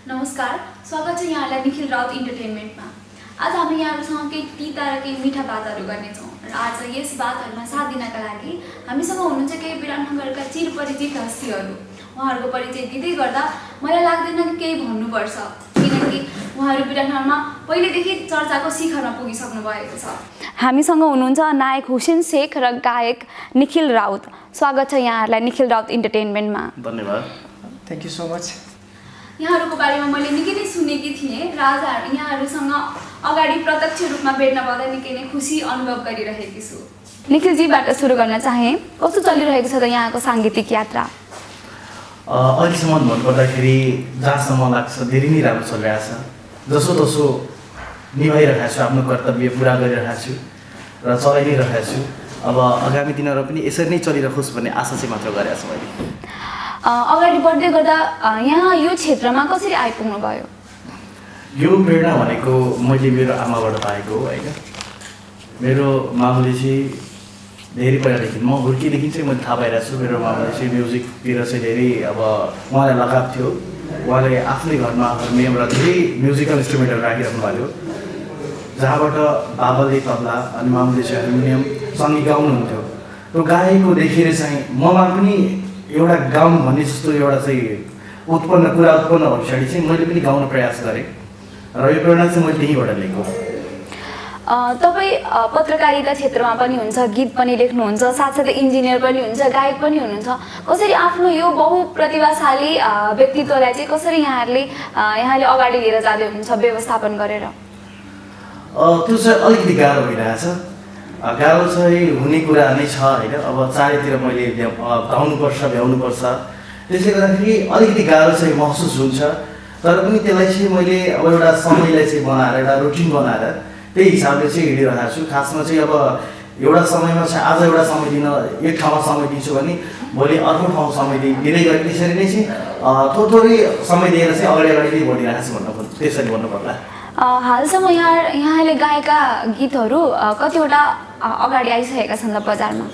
नमस्कार, स्वागत छ यहाँलाई निखिल राउत इन्टरटेनमेन्टमा। आज हामी यहाँहरूसँग केही तिता र केही मिठा बातहरू गर्नेछौँ र आज यस बातहरूमा साथ दिनका लागि हामीसँग हुनुहुन्छ केही विराटनगरका चिरपरिचित हस्तीहरू। उहाँहरूको परिचय दिँदै गर्दा मलाई लाग्दैन कि केही भन्नुपर्छ, किनकि उहाँहरू विराटनगरमा पहिलेदेखि चर्चाको शिखरमा पुगिसक्नु भएको छ। हामीसँग हुनुहुन्छ नायक हुसेन शेख र गायक निखिल राउत। स्वागत छ यहाँहरूलाई निखिल राउत इन्टरटेनमेन्टमा। धन्यवाद। Thank you so much. यहाँहरूको बारेमा मैले निकै नै सुनेकी थिएँ र आज यहाँहरूसँग अगाडि प्रत्यक्ष रूपमा भेट्न पाउँदा निकै नै खुसी अनुभव गरिरहेकी छु। निखिलजीबाट सुरु गर्न चाहे, कस्तो चलिरहेको छ त यहाँको साङ्गीतिक यात्रा? अहिलेसम्म भन्नुपर्दाखेरि जहाँसम्म लाग्छ धेरै नै राम्रो चलिरहेको छ। जसोतसो निभाइरहेको छु, आफ्नो कर्तव्य पुरा गरिरहेको छु र चलाइ नै रहेको छु। अब आगामी दिनहरू पनि यसरी नै चलिरहोस् भन्ने आशा चाहिँ मात्र गरेको छु मैले। अगाडि बढ्दै गर्दा यहाँ यो क्षेत्रमा कसरी आइपुग्नु भयो? यो प्रेरणा भनेको मैले मेरो आमाबाट पाएको हो होइन। मेरो मामुले चाहिँ धेरै पहिलादेखि म हुर्केदेखि चाहिँ मैले थाहा पाइरहेको छु मेरो मामुले चाहिँ म्युजिकतिर चाहिँ धेरै अब उहाँलाई लगाव थियो। उहाँले आफ्नै घरमा हार्मोनियम र धेरै म्युजिकल इन्स्ट्रुमेन्टहरू राखिराख्नु भएको, जहाँबाट बाबाले तबला अनि मामुले चाहिँ हार्मोनियम सँगै गाउनुहुन्थ्यो। त्यो गाएको देखेर चाहिँ ममा पनि एउटा गाउँ भन्ने जस्तो एउटा चाहिँ कुरा उत्पन्न भए पछाडि चाहिँ मैले पनि गाउन प्रयास गरेँ र यो प्रेरणा चाहिँ मैले त्यहीँबाट लिएको। तपाईँ पत्रकारिता क्षेत्रमा पनि हुन्छ, गीत पनि लेख्नुहुन्छ, साथसाथै इन्जिनियर पनि हुन्छ, गायक पनि हुनुहुन्छ। कसरी आफ्नो यो बहुप्रतिभाशाली व्यक्तित्वलाई चाहिँ कसरी यहाँले अगाडि लिएर जाँदै हुनुहुन्छ व्यवस्थापन गरेर? त्यो चाहिँ अलिकति गाह्रो भइरहेछ। गाह्रो चाहिँ हुने कुरा नै छ होइन। अब चारैतिर मैले गाउनुपर्छ, भ्याउनुपर्छ, त्यसले गर्दाखेरि अलिकति गाह्रो चाहिँ महसुस हुन्छ। तर पनि त्यसलाई चाहिँ मैले अब एउटा समयलाई चाहिँ बनाएर एउटा रुटिन बनाएर त्यही हिसाबले चाहिँ हिँडिरहेको छु। खासमा चाहिँ अब एउटा समयमा चाहिँ आज एउटा समय दिन एक ठाउँमा समय दिन्छु भने भोलि अर्को ठाउँ समय दिँदै गरी त्यसरी नै चाहिँ थोरै समय दिएर चाहिँ अगाडि नै बढिरहेको छु त्यसरी भन्नुपर्ला। हालसम्म यहाँले गाएका गीतहरू कतिवटा अगाडि आइसकेका छन् त बजारमा?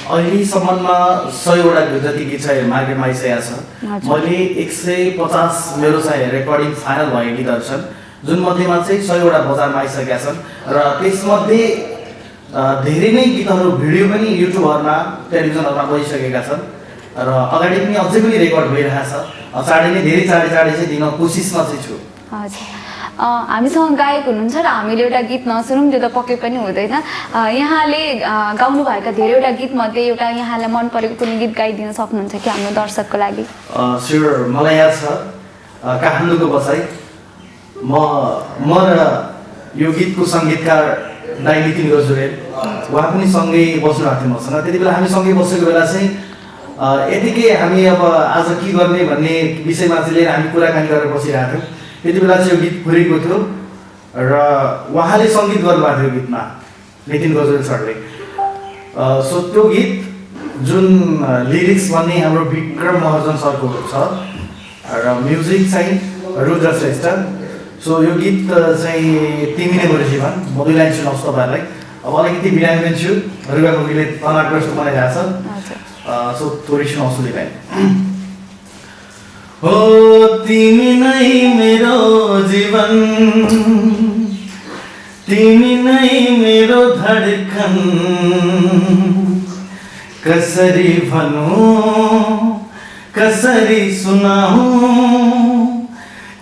अहिलेसम्ममा 100वटा जति गीत चाहिँ मार्केटमा आइसकेको छ। मैले 150 मेरो चाहिँ रेकर्डिङ फाइनल भएको गीतहरू छन्, जुन मध्येमा चाहिँ 100वटा बजारमा आइसकेका छन् र त्यसमध्ये धेरै नै गीतहरू भिडियो पनि युट्युबहरूमा टेलिभिजनहरूमा गइसकेका छन् र अगाडि पनि अझै पनि रेकर्ड भइरहेको छ। चाँडै नै धेरै चाँडै चाहिँ दिन कोसिसमा चाहिँ छु। हजुर, हामीसँग गायक हुनुहुन्छ र हामीले एउटा गीत नसुनौँ त्यो त पक्कै पनि हुँदैन। यहाँले गाउनुभएका धेरैवटा गीतमध्ये एउटा यहाँलाई मन परेको कुनै गीत गाइदिन सक्नुहुन्छ कि हाम्रो दर्शकको लागि? स्योर, मलाई याद छ काठमाडौँको बसाइ। म र यो गीतको सङ्गीतकार दाइ नितिन गजुरेल उहाँ पनि सँगै बस्नुभएको थियो मसँग। त्यति बेला हामी सँगै बसेको बेला चाहिँ यतिकै हामी अब आज के गर्ने भन्ने विषयमा चाहिँ लिएर हामी कुराकानी गरेर बसिरहेको थियौँ। त्यति बेला चाहिँ यो गीत फुरेको थियो र उहाँले सङ्गीत गर्नुभएको थियो गीतमा, नितिन गजुरेल सरले। सो त्यो गीत जुन लिरिक्स भन्ने हाम्रो विक्रम महर्जन सरको छ र म्युजिक चाहिँ रुद्र श्रेष्ठ। सो यो गीत चाहिँ तिमी नै मेरो जीवन। म 2 लाइन सुनाउँछु तपाईँहरूलाई। अब अलिकति बिरामी पनि छु, रुगा खोकीले तनाव जस्तो बनाइरहेको छ। सो थोरै सुनाउँछु 2 लाइन। हो तिमी नै मेरो जीवन, तिमी नै मेरो धडकन, कसरी भनौँ कसरी सुनाऊँ,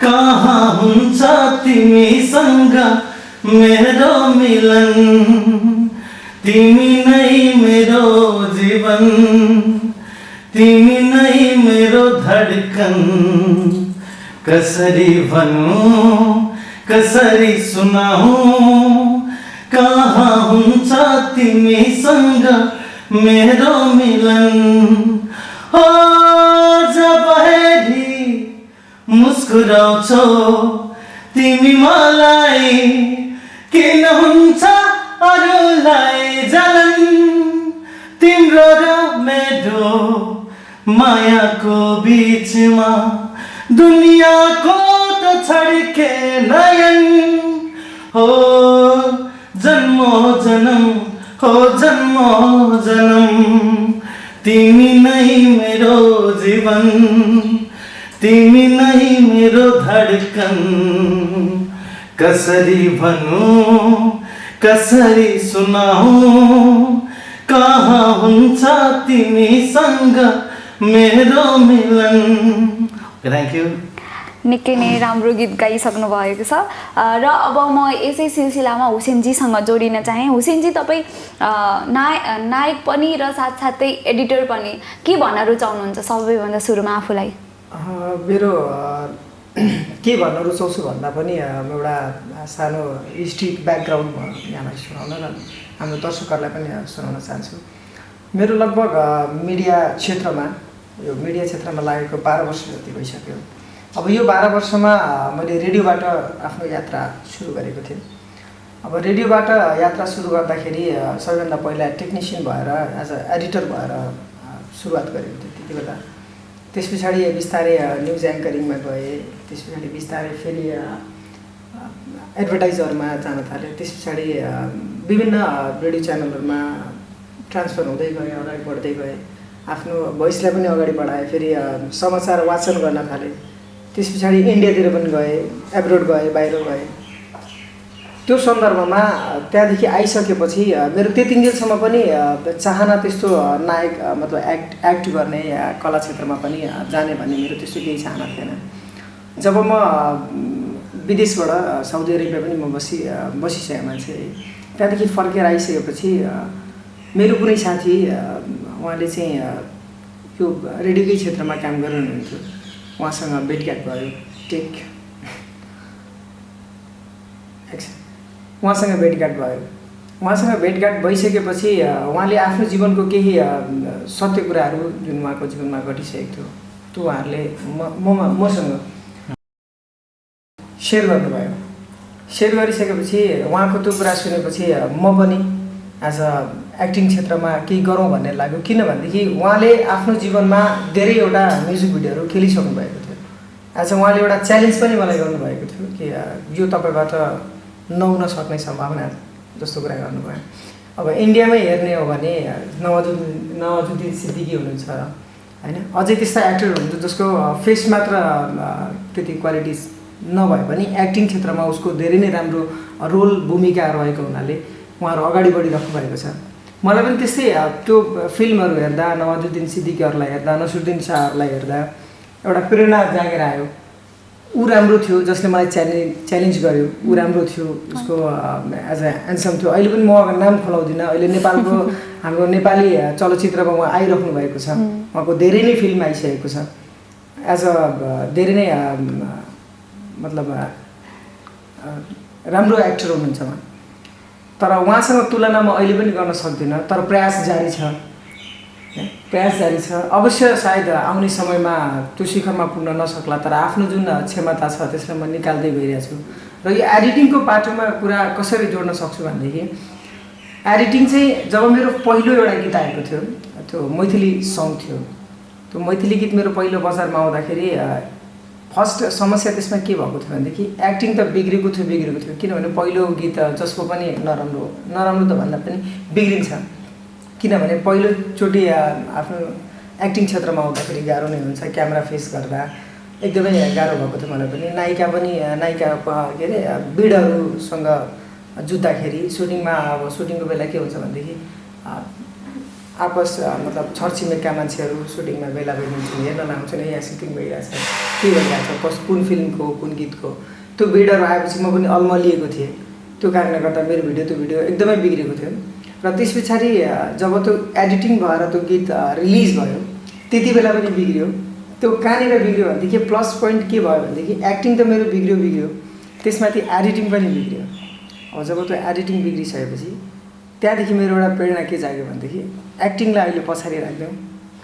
कहाँ हुन्छ तिमीसँग मेरो मिलन, तिमी नै मेरो जीवन, तिमी नै मेरो धडकन, कसरी भनौँ कसरी सुनाऊँ, कहाँ हुन्छ तिमीसँग मेरो मिलन। हो जब हेरी मुस्कुराउँछौ तिमी मलाई, किन हुन्छ अरूलाई जलन, तिम्रो र मेरो मायाको बीचमा दुनियाँको त छड्के नयन। हो जन्मो जन्म, हो जन्मो जन्म, तिमी नै मेरो जीवन, तिमी नै मेरो मेरो धडकन कसरी भनौँ कसरी सुनाऊँ कहाँ हुन्छ तिमीसँग मेरो मिलन। Thank you. निकै नै राम्रो गीत गाइसक्नु भएको छ र अब म यसै सिलसिलामा हुसेनजीसँग जोडिन चाहेँ। हुसेनजी तपाईँ नायक पनि र साथसाथै एडिटर पनि, के भन्न रुचाउनुहुन्छ सबैभन्दा सुरुमा आफूलाई? मेरो के भन्न रुचाउँछु भन्दा पनि म एउटा सानो हिस्ट्री ब्याकग्राउन्ड म यहाँलाई सुनाउन र हाम्रो दर्शकहरूलाई पनि सुनाउन चाहन्छु। मेरो लगभग मिडिया क्षेत्रमा लागेको 12 वर्ष जति भइसक्यो। अब यो 12 वर्षमा मैले रेडियोबाट आफ्नो यात्रा सुरु गरेको थिएँ। अब रेडियोबाट यात्रा सुरु गर्दाखेरि सबैभन्दा पहिला टेक्निसियन भएर एज अ एडिटर भएर सुरुवात गरेको थिएँ त्यति बेला। त्यस पछाडि बिस्तारै न्युज एङ्करिङमा गएँ, त्यस पछाडि बिस्तारै फेरि एडभर्टाइजरमा जान थालेँ। त्यस पछाडि विभिन्न रेडियो च्यानलहरूमा ट्रान्सफर हुँदै गएँ, अगाडि बढ्दै गएँ, आफ्नो भोइसलाई पनि अगाडि बढाएँ। फेरि समाचार वाचन गर्न थालेँ। त्यस पछाडि इन्डियातिर पनि गएँ, एब्रोड गएँ, बाहिर गएँ। त्यो सन्दर्भमा त्यहाँदेखि आइसकेपछि मेरो त्यतिन्जेलसम्म पनि चाहना त्यस्तो नायक मतलब एक्ट गर्ने या कला क्षेत्रमा पनि जाने भन्ने मेरो त्यस्तो केही चाहना थिएन। जब म विदेशबाट साउदी अरेबिया पनि म बसिसकेको मान्छे, त्यहाँदेखि फर्केर आइसकेपछि मेरो कुनै साथी उहाँले चाहिँ यो रेडियोकै क्षेत्रमा काम गरिरहनुहुन्थ्यो। उहाँसँग भेटघाट भयो, उहाँसँग भेटघाट भइसकेपछि उहाँले आफ्नो जीवनको केही सत्य कुराहरू जुन उहाँको जीवनमा घटिसकेको थियो त्यो उहाँहरूले मसँग सेयर गर्नुभयो। सेयर गरिसकेपछि उहाँको त्यो कुरा सुनेपछि म पनि एज अ एक्टिङ क्षेत्रमा केही गरौँ भन्ने लाग्यो। किनभनेदेखि उहाँले आफ्नो जीवनमा धेरैवटा म्युजिक भिडियोहरू खेलिसक्नु भएको थियो। एज अ उहाँले एउटा च्यालेन्ज पनि मलाई गर्नुभएको थियो कि यो तपाईँबाट नहुन सक्ने सम्भावना जस्तो कुरा गर्नुभयो। अब इन्डियामै हेर्ने हो भने नवाजुद्दिन सिद्दिकी हुनुहुन्छ होइन, अझै त्यस्ता एक्टरहरू हुनुहुन्छ जसको फेस मात्र त्यति क्वालिटिज नभए पनि एक्टिङ क्षेत्रमा उसको धेरै नै राम्रो रोल भूमिका रहेको हुनाले उहाँहरू अगाडि बढिराख्नु भएको छ। मलाई पनि त्यस्तै त्यो फिल्महरू हेर्दा, नवाजुद्दिन सिद्दिकीहरूलाई हेर्दा, नसरुद्दिन शाहहरूलाई हेर्दा एउटा प्रेरणा जागेर आयो। ऊ राम्रो थियो जसले मलाई च्यालेन्ज गर्यो, ऊ राम्रो थियो, उसको एज अ ह्यान्डसम थियो। अहिले पनि म नाम खुलाउँदिनँ, अहिले नेपालको हाम्रो नेपाली चलचित्रमा उहाँ आइराख्नु भएको छ। उहाँको धेरै नै फिल्म आइसकेको छ। एज अ धेरै नै मतलब राम्रो एक्टर हुनुहुन्छ उहाँ। तर उहाँसँग तुलना म अहिले पनि गर्न सक्दिनँ, तर प्रयास जारी छ। अवश्य सायद आउने समयमा त्यो शिखरमा पुग्न नसक्ला, तर आफ्नो जुन क्षमता छ त्यसलाई म निकाल्दै गइरहेको छु। र यो एडिटिङको पाटोमा कुरा कसरी जोड्न सक्छु भनेदेखि एडिटिङ चाहिँ जब मेरो पहिलो एउटा गीत आएको थियो, त्यो मैथिली सङ थियो। त्यो मैथिली गीत मेरो पहिलो बजारमा आउँदाखेरि फर्स्ट समस्या त्यसमा के भएको थियो भनेदेखि एक्टिङ त बिग्रेको थियो। किनभने पहिलो गीत जसको पनि नराम्रो त भन्दा पनि बिग्रिन्छ। किनभने पहिलोचोटि आफ्नो एक्टिङ क्षेत्रमा आउँदाखेरि गाह्रो नै हुन्छ। क्यामेरा फेस गर्दा एकदमै गाह्रो भएको थियो मलाई पनि। नायिका के अरे बिडहरूसँग जुत्दाखेरि सुटिङको बेला के हुन्छ भनेदेखि आपस मतलब छरछिमेकका मान्छेहरू सुटिङमा बेला हुन्छन्, हेर्न आउँछन् यहाँ सुटिङ भइरहेछ, के भइरहेछ, कुन फिल्मको कुन गीतको। त्यो भिडियोहरू आएपछि म पनि अल्मलिएको थिएँ। त्यो कारणले गर्दा मेरो त्यो भिडियो एकदमै बिग्रेको थियो। र त्यस पछाडि जब त्यो एडिटिङ भएर त्यो गीत रिलिज भयो त्यति बेला पनि बिग्रियो। त्यो कहाँनिर बिग्रियो भनेदेखि प्लस पोइन्ट के भयो भनेदेखि एक्टिङ त मेरो बिग्रियो, त्यसमाथि एडिटिङ पनि बिग्रियो। अब जब त्यो एडिटिङ बिग्रिसकेपछि त्यहाँदेखि मेरो एउटा प्रेरणा के जाग्यो भनेदेखि एक्टिङलाई अहिले पछाडि राख्दिउँ,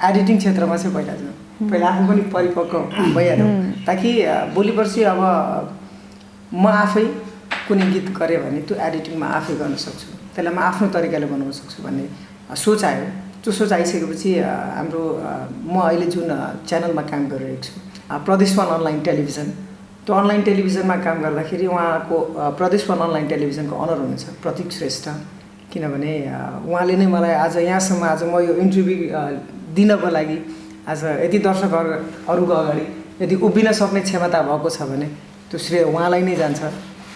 एडिटिङ क्षेत्रमा चाहिँ पहिला जाउँ, पहिला आफू पनि परिपक्व भइहालौँ, ताकि भोलि पर्सि अब म आफै कुनै गीत गरेँ भने त्यो एडिटिङ म आफै गर्न सक्छु, त्यसलाई म आफ्नो तरिकाले बनाउन सक्छु भन्ने सोच आयो। त्यो सोच आइसकेपछि हाम्रो म अहिले जुन च्यानलमा काम गरिरहेको छु प्रदेश वन अनलाइन टेलिभिजन, त्यो अनलाइन टेलिभिजनमा काम गर्दाखेरि उहाँको प्रदेश वन अनलाइन टेलिभिजनको अनर हुनुहुन्छ प्रतीक श्रेष्ठ। किनभने उहाँले नै मलाई आज यहाँसम्म आज म यो इन्टरभ्यू दिनको लागि आज यति दर्शकहरूको अगाडि यदि उभिन सक्ने क्षमता भएको छ भने त्यो श्रेय उहाँलाई नै जान्छ,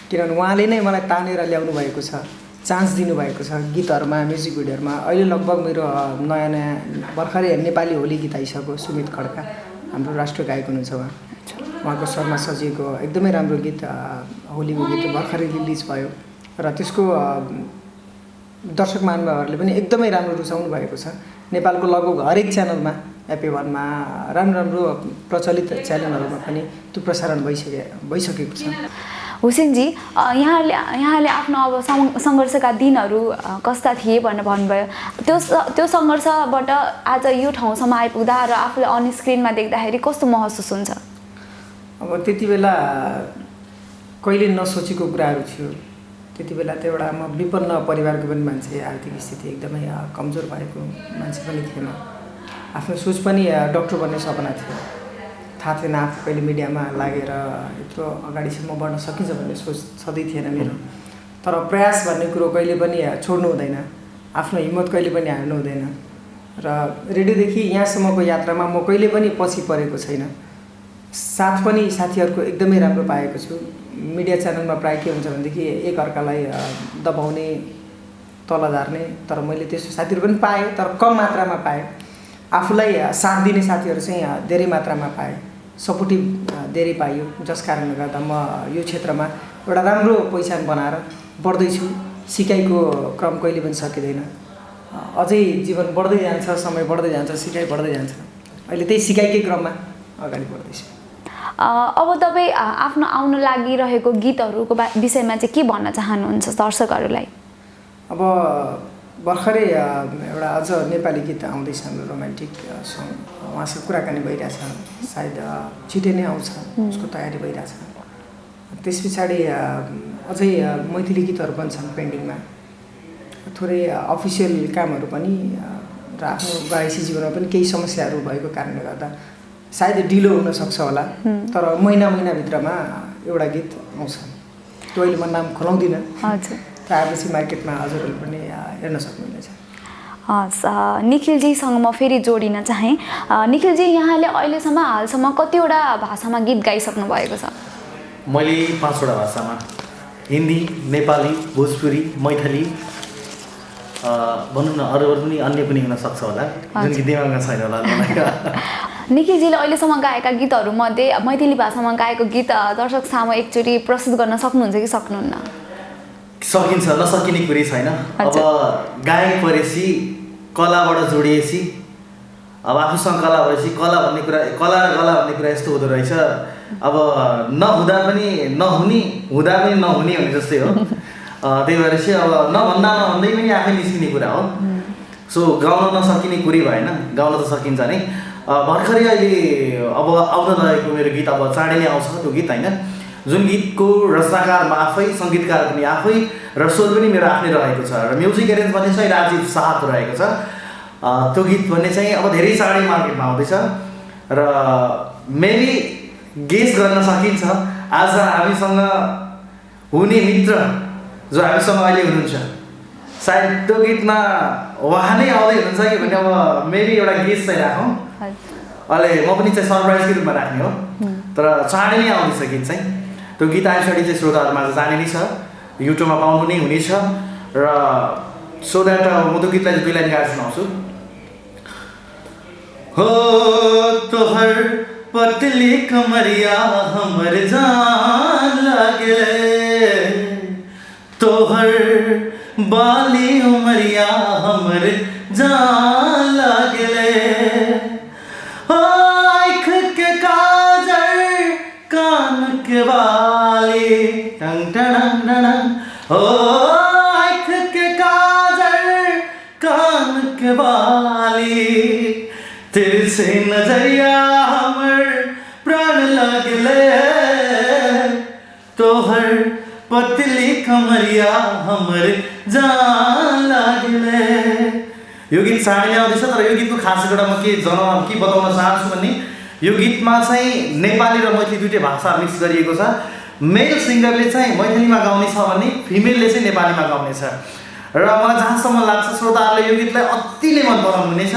किनभने उहाँले नै मलाई तानेर ल्याउनु भएको छ, चान्स दिनुभएको छ गीतहरूमा, म्युजिक भिडियोहरूमा। अहिले लगभग मेरो नयाँ नयाँ भर्खरै नेपाली होली गीत आइसक्यो, सुमित खड्का हाम्रो राष्ट्रिय गायक हुनुहुन्छ उहाँको स्वरमा सजिएको एकदमै राम्रो गीत होलीको गीत भर्खरै रिलिज भयो र त्यसको दर्शक महानुभावहरूले पनि एकदमै राम्रो रुचाउनु भएको छ। नेपालको लगभग हरेक च्यानलमा, एपी1मा, राम्रो प्रचलित च्यानलहरूमा पनि त्यो प्रसारण भइसकेको छ। हुसेनजी, यहाँले आफ्नो अब सङ्घर्षका दिनहरू कस्ता थिए भनेर भन्नुभयो। त्यो सङ्घर्षबाट आज यो ठाउँसम्म आइपुग्दा र आफूले अन स्क्रिनमा देख्दाखेरि कस्तो महसुस हुन्छ? अब त्यति बेला कहिले नसोचेको कुराहरू थियो। त्यति बेला त एउटा म विपन्न परिवारको पनि मान्छे, आर्थिक स्थिति एकदमै कमजोर भएको मान्छे पनि थिएन। आफ्नो सोच पनि डक्टर बन्ने सपना थियो। थाहा थिएन आफू कहिले मिडियामा लागेर यत्रो अगाडिसम्म बढ्न सकिन्छ भन्ने सोच छँदै थिएन मेरो। तर प्रयास भन्ने कुरो कहिले पनि छोड्नु हुँदैन, आफ्नो हिम्मत कहिले पनि हार्नु हुँदैन। र रेडियोदेखि यहाँसम्मको यात्रामा म कहिले पनि पछि परेको छैन। साथ पनि साथीहरूको एकदमै राम्रो पाएको छु। मिडिया च्यानलमा प्रायः के हुन्छ भनेदेखि एकअर्कालाई दबाउने, तल झार्ने, तर मैले त्यस्तो साथीहरू पनि पाएँ, तर कम मात्रामा पाएँ। आफूलाई साथ दिने साथीहरू चाहिँ धेरै मात्रामा पाएँ, सपोर्टिभ धेरै पाइयो, जस कारणले गर्दा म यो क्षेत्रमा एउटा राम्रो पहिचान बनाएर बढ्दैछु। सिकाइको क्रम कहिले पनि सकिँदैन, अझै जीवन बढ्दै जान्छ, समय बढ्दै जान्छ, सिकाइ बढ्दै जान्छ। अहिले त्यही सिकाइकै क्रममा अगाडि बढ्दैछु। अब तपाईँ आफ्नो आउन लागिरहेको गीतहरूको विषयमा चाहिँ के भन्न चाहनुहुन्छ दर्शकहरूलाई? अब भर्खरै एउटा अझ नेपाली गीत आउँदैछ हाम्रो रोमान्टिक सङ, उहाँसँग कुराकानी भइरहेछ, सायद छिटै नै आउँछ, उसको तयारी भइरहेछ। त्यस पछाडि अझै मैथिली गीतहरू पनि छन् पेन्डिङमा, थोरै अफिसियल कामहरू पनि र आफ्नो गायसी जीवनमा पनि केही समस्याहरू भएको कारणले गर्दा सायद ढिलो हुनसक्छ होला, तर महिनाभित्रमा एउटा गीत आउँछ। त्यो अहिले म नाम खुलाउँदिनँ, आएपछि मार्केटमा हजुरहरूले पनि हेर्न सक्नुहुनेछ। हस्, निखिलजीसँग म फेरि जोडिन चाहेँ। निखिलजी, यहाँले अहिलेसम्म हालसम्म कतिवटा भाषामा गीत गाइसक्नु भएको छ? मैले 5वटा भाषामा, हिन्दी, नेपाली, भोजपुरी, मैथिली, भनौँ न अरू पनि अन्य पनि हुनसक्छ होला, जुन कि दिमागमा छैन होला। निखिलजीले अहिलेसम्म गाएका गीतहरूमध्ये मैथिली भाषामा गाएको गीत दर्शक सामु एकचोटि प्रस्तुत गर्न सक्नुहुन्छ कि सक्नुहुन्न? सकिन्छ, नसकिने कुरै छैन। अब गायक परेपछि, कलाबाट जोडिएपछि, अब आफूसँग कला भएपछि कला भन्ने कुरा, कला र गला भन्ने कुरा यस्तो हुँदो रहेछ। अब नहुँदा पनि नहुने, हुँदा पनि नहुने भन्ने जस्तै हो। त्यही भएर चाहिँ अब नभन्दै पनि आफै निस्किने कुरा हो। सो गाउन नसकिने कुरै भएन, गाउन त सकिन्छ नै। भर्खरै अहिले अब आउन लागेको मेरो गीत अब चाँडै नै आउँछ त्यो गीत, होइन, जुन गीतको रचनाकार म आफै, सङ्गीतकार पनि आफै, र स्वर पनि मेरो आफ्नै रहेको छ, र म्युजिक एरेन्ज भन्ने चाहिँ राजीव शाहको रहेको छ। त्यो गीत भन्ने चाहिँ अब धेरै चाँडै मार्केटमा आउँदैछ र मेबी गेस गर्न सकिन्छ आज हामीसँग हुने मित्र जो हामीसँग अहिले हुनुहुन्छ, सायद त्यो गीतमा उहाँ नै आउँदै हुनुहुन्छ कि भन्ने अब मेबी एउटा गेस चाहिँ राखौँ। अहिले म पनि चाहिँ सरप्राइजकै रूपमा राख्ने हो, तर चाँडै नै आउँदैछ गीत चाहिँ। त्यो गीत आएपछि चाहिँ श्रोताहरूमा जाने नै छ, युट्युबमा पाउनु नै हुनेछ। र सो द्याट म त्यो गीतलाई 2 लाइन गाएर सुनाउँछु। हो तोहर पतली कमरिया हमर जान लागले, तोहर बाली उमरिया हमर जान लागले, आँख के काजल कान के बाली, टंग टंग टंग, ओ आँख के काजल कान के बाली, तेरे से नजरिया हमर प्राण लगले, तोहर पतली कमरिया हमर जान लागले। यो गीत चाँडै नै आउँदैछ, तर यो गीतको खासियत म के बताउन चाहन्छु भने यो गीतमा चाहिँ नेपाली र मैथिली दुईटै भाषा मिक्स गरिएको छ। मेल सिङ्गरले चाहिँ मैथिलीमा गाउने छ भने फिमेलले चाहिँ नेपालीमा गाउने छ। र मलाई जहाँसम्म लाग्छ श्रोताहरूले यो गीतलाई अति नै मन पराउनु हुनेछ।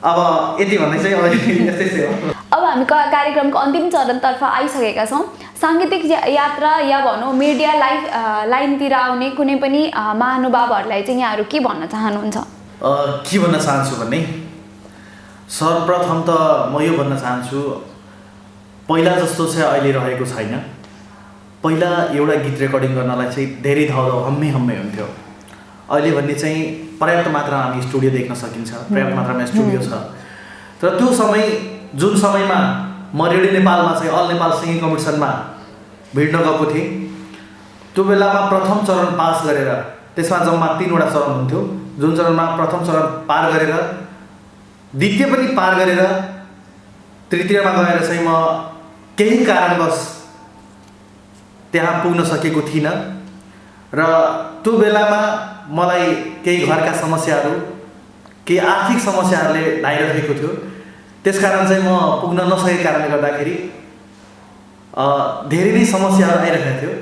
अब यति भन्दै चाहिँ यस्तै हो। अब हामी कार्यक्रमको अन्तिम चरणतर्फ आइसकेका छौँ। साङ्गीतिक यात्रा या भनौँ मिडिया लाइनतिर आउने कुनै पनि महानुभावहरूलाई चाहिँ यहाँहरू के भन्न चाहनुहुन्छ? के भन्न चाहन्छु भने सर्वप्रथम त म यो भन्न चाहन्छु, पहिला जस्तो चाहिँ अहिले रहेको छैन। पहिला एउटा गीत रेकर्डिङ गर्नलाई चाहिँ धेरै धाउधाउ हम्मे हुन्थ्यो। अहिले भन्ने चाहिँ पर्याप्त मात्रामा हामी स्टुडियो देख्न सकिन्छ, पर्याप्त मात्रामा स्टुडियो छ। तर त्यो समय जुन समयमा म रेडियो नेपालमा चाहिँ अल नेपाल सिङ्गिङ कम्पिटिसनमा भिड्न गएको थिएँ, त्यो बेलामा प्रथम चरण पास गरेर, त्यसमा जम्मा 3वटा चरण हुन्थ्यो, जुन चरणमा प्रथम चरण पार गरेर, द्वितीय पनि पार गरेर, तृतीयमा गएर चाहिँ म केही कारणवश त्यहाँ पुग्न सकेको थिइनँ। र त्यो बेलामा मलाई केही घरका समस्याहरू, केही आर्थिक समस्याहरूले ढाइरहेको थियो। त्यसकारण चाहिँ म पुग्न नसकेको कारणले गर्दाखेरि धेरै नै समस्याहरू आइरहेको थियो।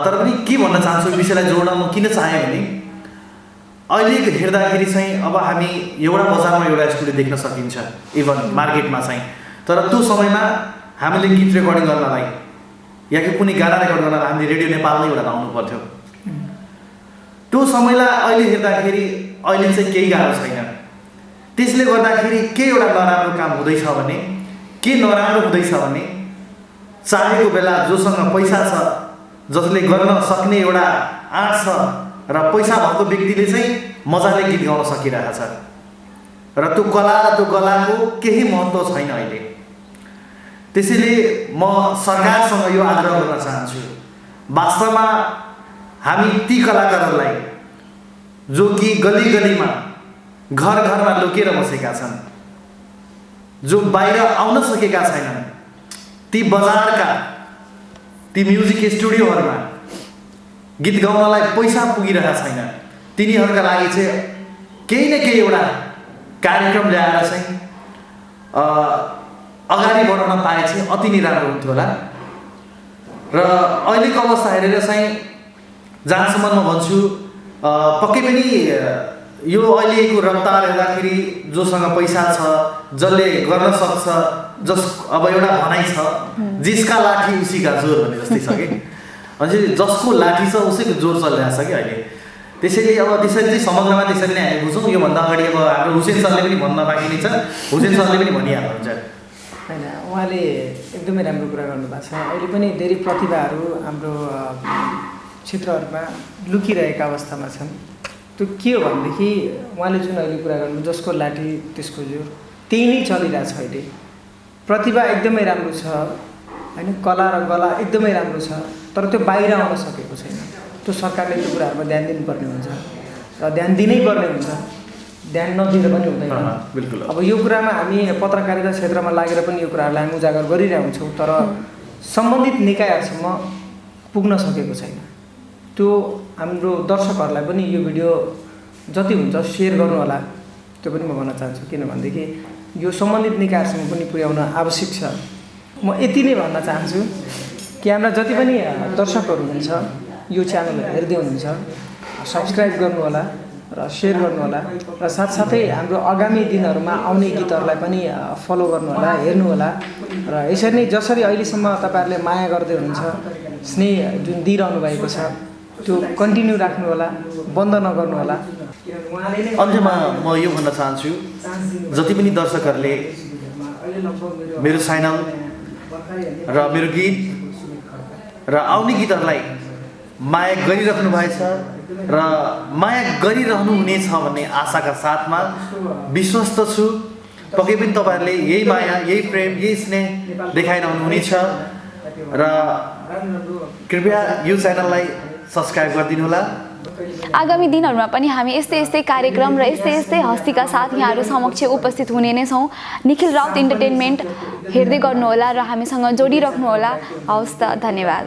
तर पनि के भन्न चाहन्छु, यो विषयलाई जोड्न म किन चाहेँ भने अहिले हेर्दाखेरि चाहिँ अब हामी एउटा बजारमा एउटा स्टुडियो देख्न सकिन्छ, इभन मार्केटमा चाहिँ। तर त्यो समयमा हामीले गीत रेकर्डिङ गर्नलाई या कि कुनै गाना रेकर्ड गर्नलाई हामीले रेडियो नेपाल नै एउटा लाउनु पर्थ्यो। त्यो समयलाई अहिले हेर्दाखेरि अहिले चाहिँ केही गाह्रो छैन। त्यसले गर्दाखेरि के एउटा नराम्रो काम हुँदैछ भने, के नराम्रो हुँदैछ भने, चाहेको बेला जोसँग पैसा छ, जसले गर्न सक्ने एउटा आँट छ र पैसा भएको व्यक्तिले चाहिँ मजाले गीत गाउन सकिरहेछ, र त्यो कला र त्यो गलाको केही महत्त्व छैन अहिले। त्यसैले म सरकारसँग यो आग्रह गर्न चाहन्छु, वास्तवमा हामी ती कलाकारहरूलाई जो कि गली गलीमा घर घरमा लुकेर बसेका छन्, जो बाहिर आउन सकेका छैनन्, ती बजारका ती म्युजिक स्टुडियोहरूमा गीत गाउनलाई पैसा पुगिरहेको छैन, तिनीहरूका लागि चाहिँ केही न केही एउटा कार्यक्रम ल्याएर चाहिँ अगाडि बढाउन पाए चाहिँ अति नै राम्रो हुन्थ्यो होला। र अहिलेको अवस्था हेरेर चाहिँ जहाँसम्म म भन्छु, पक्कै पनि यो अहिलेको रफ्तार हेर्दाखेरि जोसँग पैसा छ, जसले गर्न सक्छ, अब एउटा भनाइ छ, जिसका लाठी उसीका जोर भन्ने जस्तै छ कि, अनि जसको लाठी छ उसैको जोर चलिरहेको छ कि अहिले। त्यसैले अब त्यसरी चाहिँ समग्रमा त्यसरी नै हामी बुझौँ। योभन्दा अगाडि अब हाम्रो हुसेन सरले पनि भन्न बाँकी नै छ, हुसेन सरले पनि भनिहाल्नुहुन्छ। होइन, उहाँले एकदमै राम्रो कुरा गर्नुभएको छ। अहिले पनि धेरै प्रतिभाहरू हाम्रो क्षेत्रहरूमा लुकिरहेका अवस्थामा छन्। त्यो के हो भनेदेखि उहाँले जुन अहिले कुरा गर्नु, जसको लाठी त्यसको जोर, त्यही नै चलिरहेछ अहिले। प्रतिभा एकदमै राम्रो छ होइन, कला र गला एकदमै राम्रो छ, तर त्यो बाहिर आउन सकेको छैन। त्यो सरकारले त्यो कुराहरूमा ध्यान दिनुपर्ने हुन्छ र ध्यान दिनै पर्ने हुन्छ, ध्यान नदिएर पनि हुँदैन। बिल्कुल। अब यो कुरामा हामी पत्रकारिता क्षेत्रमा लागेर पनि यो कुराहरूलाई हामी उजागर गरिरहेन्छौँ, तर सम्बन्धित निकायहरूसम्म पुग्न सकेको छैन। त्यो हाम्रो दर्शकहरूलाई पनि यो भिडियो जति हुन्छ सेयर गर्नु होला, त्यो पनि म भन्न चाहन्छु। किनभनेदेखि यो सम्बन्धित निकायहरूसम्म पनि पुर्याउन आवश्यक छ। म यति नै भन्न चाहन्छु कि हाम्रा जति पनि दर्शकहरू हुनुहुन्छ, यो च्यानल हेर्दै हुनुहुन्छ, सब्सक्राइब गर्नु होला र सेयर गर्नु होला, र साथसाथै हाम्रो आगामी दिनहरूमा आउने गीतहरूलाई पनि फलो गर्नु होला, हेर्नु होला। र यसरी नै जसरी अहिलेसम्म तपाईँहरूले माया गर्दै हुनुहुन्छ, स्नेह जुन दिइरहनु भएको छ, त्यो कन्टिन्यू राख्नु होला, बन्द नगर्नु होला। अन्त्यमा म यो भन्न चाहन्छु, जति पनि दर्शकहरूले मेरो च्यानल र मेरो गीत र आउने गीतहरूलाई माया गरिराख्नु भएछ र माया गरिरहनु हुनेछ भन्ने आशाका साथमा विश्वस्त छु। पक्कै पनि तपाईँहरूले यही माया, यही प्रेम, यही स्नेह देखाइरहनु हुनेछ र कृपया यो च्यानललाई सब्सक्राइब गरिदिनु होला। आगामी दिनहरूमा पनि हामी यस्तै कार्यक्रम र यस्तै हस्तीका साथ यहाँहरू समक्ष उपस्थित हुने नै छौँ। निखिल राउत इन्टरटेनमेन्ट हेर्दै गर्नुहोला र हामीसँग जोडिराख्नुहोला। हवस् त, धन्यवाद।